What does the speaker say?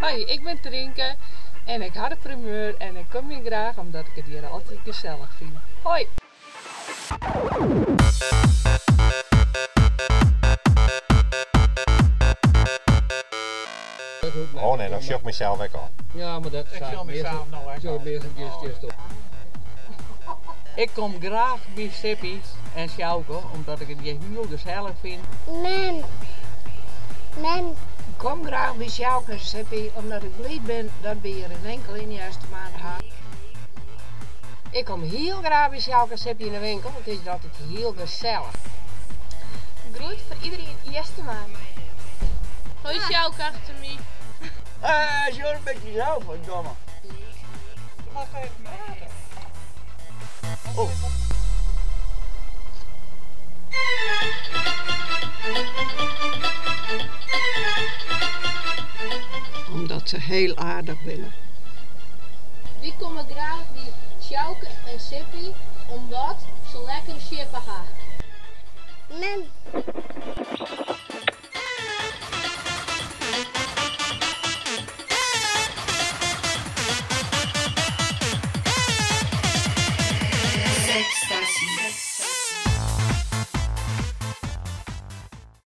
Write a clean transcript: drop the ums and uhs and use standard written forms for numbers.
Hoi, ik bin Trienke en ik ha de primeur en ik kom hjir graach omdat ik it hjir altyd gesellich fyn. Hoi! Oh nee, dan sjoch ik mysels ek al. Ja, mar dat Ik sjoch mysels no ek al. Ik kom graach by Sippy en Sjouke omdat ik it hjir hiel gesellich fyn. Mem. Mem. Ik kom graach by Sjouke en Sippy omdat ik bliid bin dat wy hjir in winkel yn Eastermar ha. Ik kom hiel graach by Sjouke en Sippy yn de winkel, it is der altyd hiel gesellich. Groet foar iderien yn Eastermar. Hoi Sjouke achter my. Eh, sjoch in bytsje zelf, verdomme. Do moatst even prate. Oh. Omdat se heel aardich binne. Wy komme graach by Sjouke en Sippy omdat se lekkere sjippe ha. Mem.